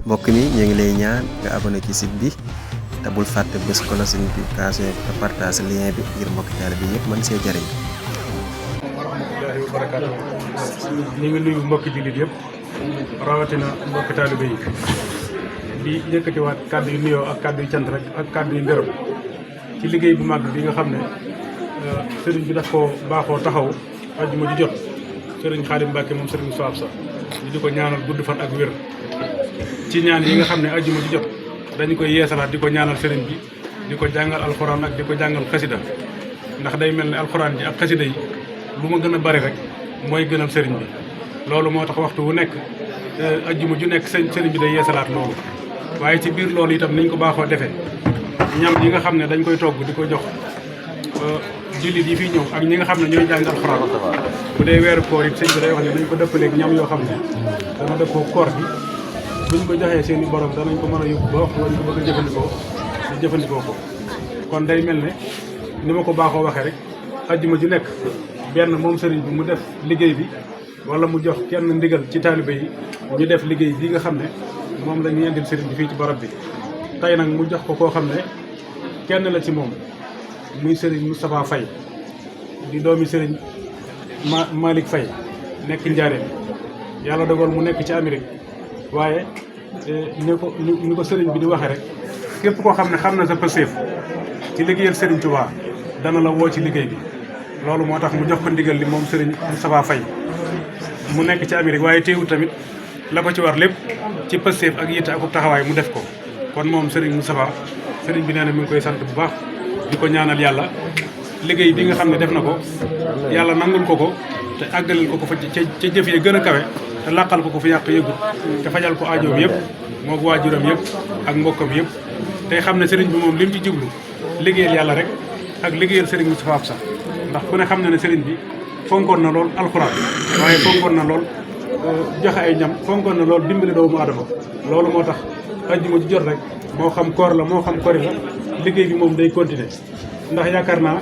mbokk mi ñu ngi lay ñaan nga abonné ci site bi te bul fàtte bés cloche notification te partage lien bi ngir mbokk taal bi yëpp mën see jëriñ. wa rahmatullahi wa barakaatu. ñu ngi nuyu mbokki jullit yëpp rawatina mbokki taalibe yi di yëkkatiwaat kàddu yu nuyoo ak kàddu yu cant rek ak kàddu yu ngërëm ci liggéey bu mag bi nga xam ne sëriñ bi daf ko baaxoo taxaw ajjuma ji jot sëriñ Xaadim Mbàkke moom sëriñ Soab sa di ko ñaanal gudd fan ak wér ci ñaan yi nga xam ne ajjuma ji jot dañu koy yeesalaat di ko ñaanal sëriñ bi di ko jàngal alxuraan ak di ko jàngal xasida ndax day mel ne alxuraan ji ak xasida yi lu ma gën a bari rek mooy gënal sëriñ bi loolu moo tax waxtu wu nekk ajjuma ju nekk sëriñ bi day yeesalaat loolu waaye ci biir loolu itam niñ ko baaxoo defee ñam yi nga xam ne dañ koy togg di ko jox jullit yi fii ñëw ak ñi nga xam ne ñooy jàng alxuraan bu dee weeru koor it sëñ bi day wax ne nañ ko dëppaleeg ñam yoo xam ne dana dëppoo koor bi buñ ko joxee seen i borom danañ ko mën a yóbbu ba wax lañ ko bëgg a jëfandikoo di jëfandikoo ko kon day mel ne ni ma ko baaxoo waxee rek ajjuma ju nekk benn moom sëriñ bi mu def liggéey bi wala mu jox kenn ndigal ci taalibe yi ñu def liggéey bi nga xam ne moom la ñuy indil sëriñ bi fii ci barab bi tey nag mu jox ko koo xam ne kenn la ci moom muy sëriñ Moustapha Faye di doomi sëriñ Malick Faye nekk Njaaréem yàlla dogal mu nekk ci Amérique waaye ni ko sëriñ bi di waxee rek képp koo xam ne xam na sa pëseef ci liggéeyal sëriñ Touba dana la woo ci liggéey bi loolu moo tax mu jox ko ndigal li moom sëriñ Moustapha Faye mu nekk ci Amérique waaye teewul tamit la ko ci war lépp ci pëseef ak yitte ak taxawaay mu def ko kon moom sëriñ Moustapha sëriñ bi nee na mi ngi koy sant bu baax di ko ñaanal yàlla liggéey bi nga xam ne def na ko yàlla nangul ko te àggalil ko fa ca jëf yi gën a kawe te làqal ko fi yàq yëgut te fajal ko aajoom yëpp moo ko waajuram yëpp ak mbokkam yëpp tey xam ne sëriñ bi moom li mu ci jublu liggéeyal yàlla rek ak liggéeyal sëriñ Moustapha sax ndax ku ne xam na ne sëriñ bi fonkoon na lool alxuraan waaye fonkoon na lool joxe ay ñam fonkoon na lool dimbali doomu aadama loolu moo tax ajjuma ji jot rek moo xam koor la moo xam kori la liggéey bi moom day continuer ndax yaakaar naa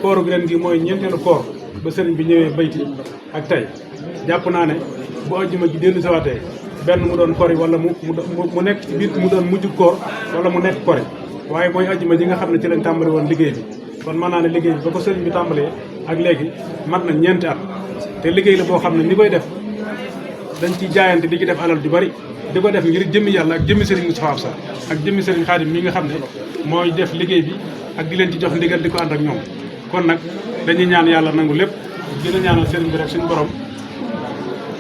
kooru ren gi mooy ñeenteelu koor ba sëriñ bi ñëwee bayti ak tey jàpp naa ne bu ajjuma ji dellu sawaatee benn mu doon kori wala mu nekk ci biir mu doon mujj koor wala mu nekk kori waaye mooy ajjuma ji nga xam ne ci lañ tàmbali woon liggéey bi kon mën naa ne liggéey bi ba ko sëriñ bi tàmbalee ak léegi mat na ñeenti at te liggéey la boo xam ne ni koy def dañ ci jaayante di ci def alal ju bari di ko def ngir jëmmi yàlla ak jëmmi sëriñ Moustapha sa ak jëmmi sëriñ Xaadim mi nga xam ne mooy def liggéey bi ak di leen ci jox ndigal di ko ànd ak ñoom kon nag dañuy ñaan yàlla nangu lépp dina ñaanal sëriñ bi rek suñu borom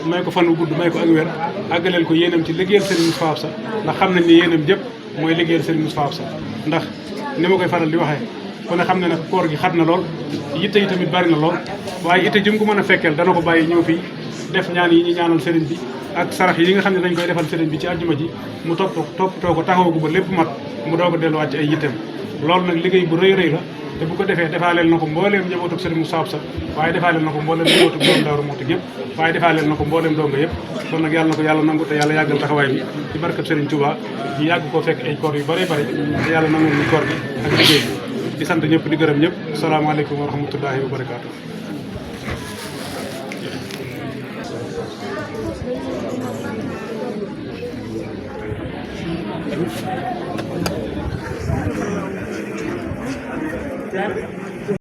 may ko fan wu gudd may ko ak wér àggaleel ko yéenam ci liggéeyal sëriñ Moustapha sa ndax xam nañ ne yéenam jëpp mooy liggéeyal sëriñ Moustapha sa ndax ni ma koy faral di waxee kon ne xam ne nag koor gi xat na lool yitte yi tamit bari na lool waaye itte ji mu ko mën a fekkeel dana ko bàyyi ñëw fii def ñaan yi ñu ñaanal sëriñ bi ak sarax yi nga xam ne dañ koy defal sëriñ bi ci àjjuma ji mu toppatoo ko taxawagu ba lépp mat mu doog a delluwaat ci ay yitteem loolu nag liggéey bu rëy rëy la te bu ko defee defaaleel na ko mbooleem njabootu sëriñ mu saab sa waaye defaaleel na ko mbooleem njabootu borom Daaru Muxti yëpp waaye defaaleel na ko mbooleem donga yëpp kon nag yàlla na ko yàlla nangu te yàlla yàggal taxawaay bi ci barkab sëriñ Touba ñu yàgg koo fekk ay koor yu bari bari te yàlla nangul ñu koor gi ak liggéey bi di sant ñëpp di gërëm ñëpp asalaamaaleykum wa rahmatullahi wa barakaatu. Yeah.